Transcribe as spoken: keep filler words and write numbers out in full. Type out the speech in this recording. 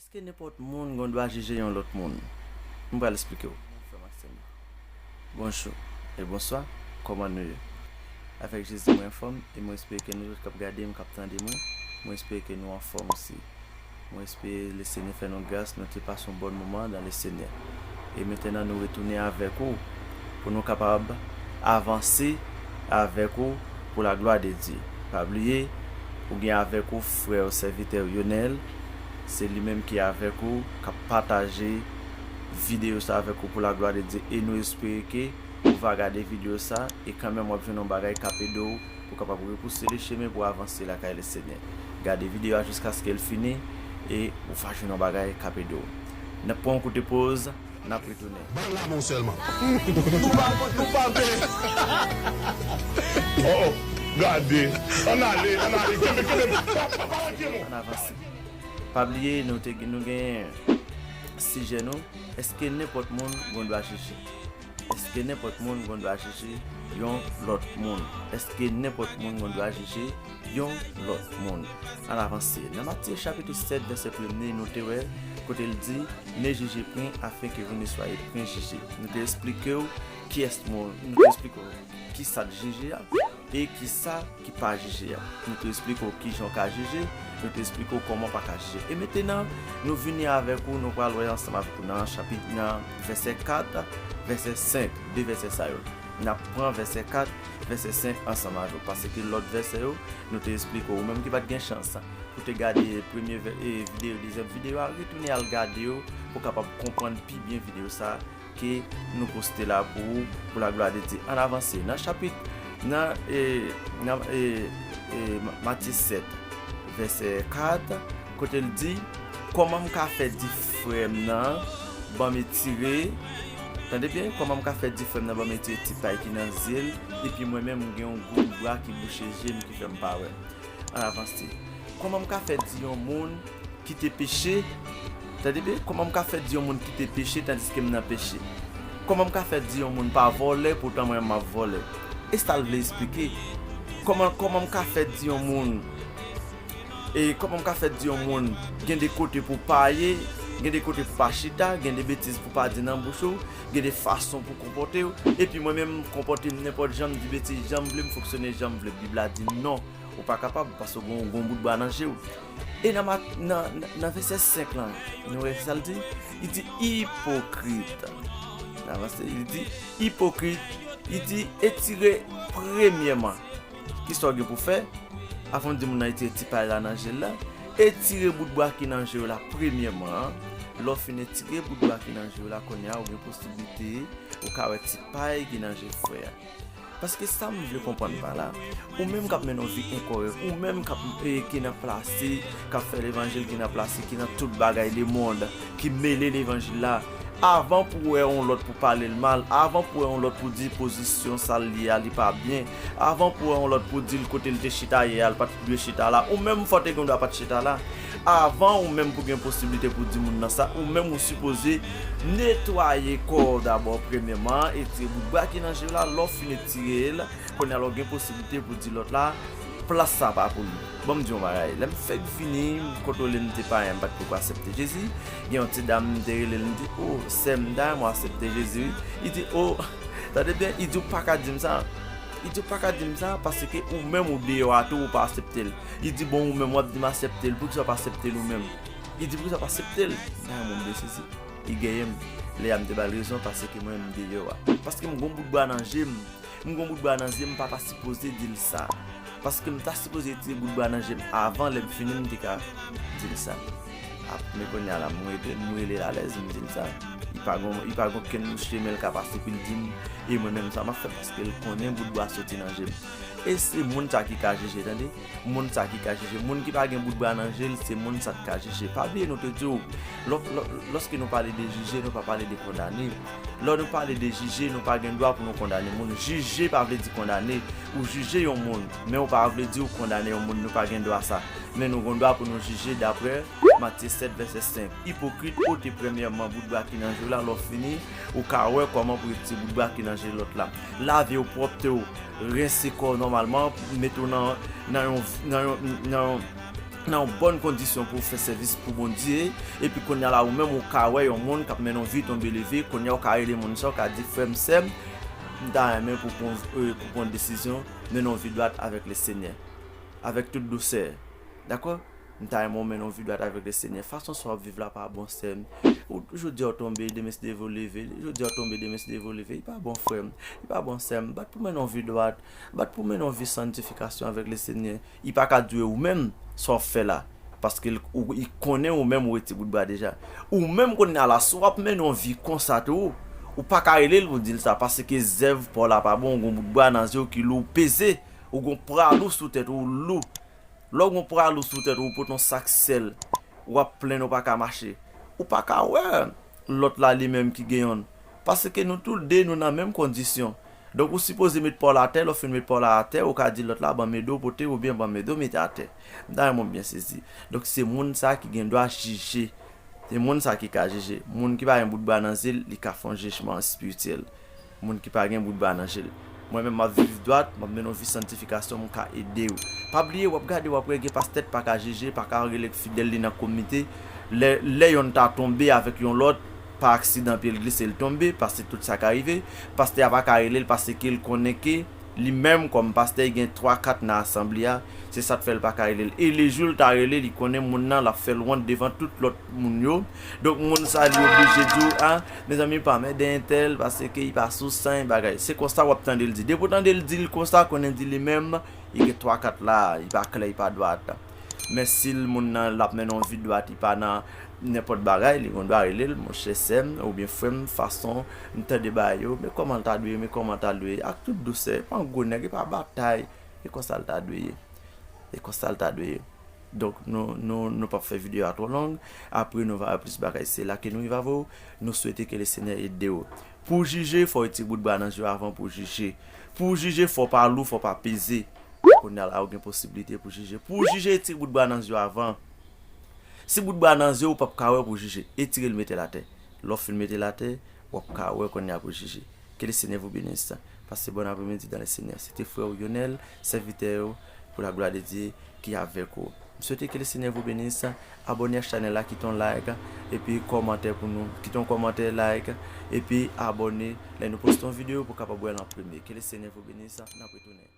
Èske nenpòt moun gen dwa jije yon lòt moun? M pral esplike w. Bonjou e bonswa, kòman nou ye? Avèk Jezi mwen anfòm e mwen espere ke nou tout k ap gade m, k ap tande mwen, mwen espere ke nou anfòm osi. Mwen espere Lesenyè fè nou gras, nou te pase yon bòn moman dan Lesenyè. E mentenan nou retounen avèk ou pou nou kapab avanse avèk ou pou laglwa de Dye. Pa bliye, ou gen avèk ou frè w, sèvitè w Yonèl, se li menm ki avèk ou, k ap pataje videyo sa avèk ou pou laglwa de Dye. E nou espere ke ou va gade videyo sa e kanmenm w ap jwenn yon bagay k ap ede w pou w kapab repouse le chemen pou w avanse lakay Lesenyè. Gade videyo a jiskaske l fini e ou va jwenn yon bagay k ap ede w. N ap pran yon koute poz, n ap retounen. Ban l lanmou sèlman. Nou pa, nou pa vle. Oh, oh. Gade. Ann ale, ann ale. Kenbe, kenbe. Pa, pa, pa lage mwen. Ann avanse. Pa bliye, nou te, nou gen sijè nou. Èske nenpòt moun gen dwa jije? Èske nenpòt moun gen dwa jije yon lòt moun? Èske nenpòt moun gen dwa jije yon lòt moun? Ann avanse. Nan Matye chapit sèt, vèsè premye, nou te wè kote l di, Ne jugez point afin que vous ne soyez point jugés. Nou te esplike w kiyès moun, nou te esplike w ki sa k jije a e ki sa ki pa jije a. Nou te esplike w kijan w ka jije, nou te esplike w kòman w pa ka jije. E mentenan, nou vini avèk ou, nou pral wè ansanm avèk ou nan chapit, nan vèsè kat, vèsè senk, de vèsè sa yo. N ap pran vèsè kat, vèsè senk ansanm avèk ou, paske lòt vèsè yo, nou te esplike w, ou menm ki pa t gen chans pou te gade premye vè-, e, videyo, dezyèm videyo a, retounen al gade yo pou w kapab konprann pi byen videyo sa ke nou poste la pou ou, pou laglwa de Dye. Ann avanse. Nan chapit, nan, e, nan, e, e, Ma-, Matye sèt, vèsè kat, kote l di, kòman m ka fè di frè m nan, ban m etire, tande byen, kòman m ka fè di frè m nan, ban m etire ti pay ki nan zye l, epi mwen menm, m gen yon gwo bwa ki bouche je m, ki fè m pa wè? Ann avanse. Kòman m ka fè di yon moun ki te peche, tande byen, kòman m ka fè di yon moun ki te peche tandiske m nan peche? Kòman m ka fè di yon moun pa vòlè, poutan mwen m ap vòlè? E sa l vle esplike. Kòman, kòman m ka fè di yon moun, e kòman m ka fè di yon moun gen de kote pou pa ye, gen de kote pou pa chita, gen de betiz pou pa di nan bouch ou, gen de fason pou konpòte w, epi mwen menm m konpòte m nenpòt jan, m di betiz jan m vle, m fonksyone jan m vle? Bib la di non. Ou pa kapab, paske w gen yon, gen yon bout bwa nan je w. E nan, nan, nan vèsè senk lan, nou wè sa l di? Li di, ipokrit. Avanse, li di, ipokrit, li di, etire premyèman. Kisa w gen pou fè? Avan w di moun nan etire ti pay la nan je l la, etire bout bwa ki nan je w la premyèman. Lè w fin etire bout bwa ki nan je w la, kounye a, ou gen posiblite, ou ka wè ti pay ki nan je frè a. Paske sa m vle konprann pa la, ou menm k ap mennen yon vi enkòrèk, ou menm k ap, e, ki nan plase, k ap fè levanjil, ki nan plase, ki nan tout bagay lemonn, ki mele levanjil la, avan pou w wè yon lòt pou pale l mal, avan pou w wè yon lòt pou di pozisyon sa l ye a, li pa byen, avan pou w wè yon lòt pou di l kote l te chita yè a, l pa t dwe chita la, ou menm fò w te gen dwa pa t chita la. Avan ou menm pou gen posiblite pou di moun nan sa, ou menm ou sipoze netwaye kò w dabò premyèman, etire bout bwa ki nan je w la, lè w fin etire l, kounye a la w gen posiblite pou di lòt la, plas sa pa pou li. Ban m di yon bagay, lè m fèk vini, m kontwole m te payen, m pa t poko aksepte Jezi, gen yon ti dam m te rele l, m di, o, sè m, dayè mwen aksepte Jezi wi. Li di, o, tande byen, li di w pa ka di m sa. Li di w pa ka di m sa, paske ou menm ou deyò a tou, ou pa aksepte l. Li di, bon, ou menm w ap di m aksepte l, poukisa w pa aksepte l ou menm? Li di, poukisa w pa aksepte l? Dayè mwen m byen sezi. Li genyen m. Lè a m te ba l rezon, paske mwen m deyò a. Paske m gon bout bwa nan je m. M gon bout bwa nan je m, m pa ta sipoze di l sa. Paske m ta sipoze retire bout bwa nan je m avan, lè m fini, m te ka di l sa. Ap, men kounye a la, m rete, m rele l alèz, m di l sa. Li pa gon, li pa gon kenn chemen l ka pase pou l di m, e mwen menm sa m ap fè, paske l konnen bout bwa soti nan je m. E se moun sa ki ka jije, tande. Moun sa ki ka jije. Moun ki pa gen bout bwa nan je l, se moun sa k ka jije. Pa bliye nou te di w, lò, lò, lòske nou pale de jije, nou pa pale de kondane. Lè nou pale de jije, nou pa gen dwa pou nou kondane moun. Jije pa vle di kondane. Ou jije yon moun, men ou pa vle di ou kondane yon moun. Nou pa gen dwa sa. Men nou gen dwa pou nou jije daprè Matye sèt, vèsè senk. Ipokrit, ote premyèman bout bwa ki nan je w la, lè w fini, ou ka wè kòman pou retire bout bwa ki nan je lòt la. Lave w pwòp, te w rense kò w nòmalman, mete w nan, nan yon, nan yon, nan yon, nan yon bòn kondisyon pou w fè sèvis pou Bondye, epi kounye a la, ou menm ou ka wè yon moun k ap mennen yon vi tonbe leve, kounye a ou ka rele moun sa, ou ka di, "Frè m, sè m, m ta renmen pou pran, euh, pou pran desizyon, mennen yon vi dwat avèk Lesenyè, avèk tout dousè." Dakò? M ta renmen w mennen yon vi dwat avèk Lesenyè. Fason sa w ap viv la pa bon, sè m. Ou, jodi a w tonbe, demen se leve w leve. Jodi a w tonbe, demen se leve w leve. Li pa bon, frè m. Li pa bon, sè m. Bat pou mennen yon vi dwat. Bat pou mennen yon vi sanntifikasyon avèk Lesenyè. Li pa ka dire ou menm sa w ap fè la. Paske l, ou, li konnen ou menm ou rete bout bra deja. Ou menm kounye a la, si w ap mennen yon vi konsa tou, ou pa ka rele l pou di l sa, paske zèv pa w la pa bon, ou gon bout bra nan zye w ki lou, ou peze, ou gon pra lou sou tèt ou, ou lou. Lè w gon pra lou sou tèt ou, ou pote yon sak sèl, w ap plenn ou pa ka mache. Ou pa ka wè lòt la li menm ki gen yonn. Paske nou tou de nou nan menm kondisyon. Donk ou sipoze met pa w la atè, lè w fin met pa w la atè, ou ka di lòt la, "Ban m ede w pote," oubyen, "Ban m ede w mete atè." M ta renmen w byen sezi. Donk se moun sa ki gen dwa jije. Se moun sa ki ka jije. Moun ki pa gen bout bra nan zye l, li ka fè yon jijman espirityèl. Moun ki pa gen bout bra nan je l. Mwen menm, m ap viv dwat, m ap mennen yon vi sanntifikasyon, m ka ede w. Pa bliye, w ap gade, w ap wè gen pastè k pa ka jije, pa ka rele fidèl li nan komite. Lè, lè yonn ta tonbe avèk yon lòt, pa aksidan, pye l glise, l tonbe, paske tout sa ka rive. Pastè a pa ka rele l, paske l konnen ke li menm, kòm pastè, li gen twa, kat nan asanble a, se sa k fè l pa ka rele l. E lejou l ta rele, li konnen moun nan, l ap fè l wont devan tout lòt moun yo. Donk, moun sa, li oblije di w, "A, mezanmi, pa m ede entèl, paske li pa sou san, bagay." Se konsa w ap tande l di. Depi w tande l di l konsa, konnen di li menm, li gen twa, kat la, li pa klè, li pa dwat. Men si l, moun nan, l ap mennen yon vi dwat, li pa nan nenpòt bagay, li gon dwa rele l, "Monchè, sè m, oubyen frè m, fason m tande bagay yo, men kòman l ta dwe ye, men kòman l ta dwe ye, ak tout dousè, pa yon gwo nèg, e pa batay, e konsa l ta dwe ye, e konsa l ta dwe ye." Donk, nou, nou, nou p ap fè videyo a twò long, apre nou va wè plis bagay. Se la ke nou rive avè w, nou swete ke Lesenyè ede w. Pou w jije, fò w retire bout bra nan je w avan pou w jije. Pou w jije, fò w pa lou, fò w pa peze. Kounye a la, ou gen posiblite pou jije. Pou w jije, retire bout bra nan je w avan. Si bout bra nan je w, ou p ap ka wè pou w jije. Retire l, mete l atè. Lè w fin mete l atè, w ap ka wè kounye a pou w jije. Que le Seigneur vous bénisse. Passez bon après-midi dans le Seigneur. Se te frè w Yonèl, sèvitè w pour la gloire de Dieu, ki avèk ou. M swete que le Seigneur vous bénisse. Abòne ak chanèl la, kite yon like, epi kòmantè pou nou. Kite yon kòmantè, like, epi abòne lè nou poste yon videyo pou w kapab wè l an premye. Que le Seigneur vous bénisse. N ap retounen.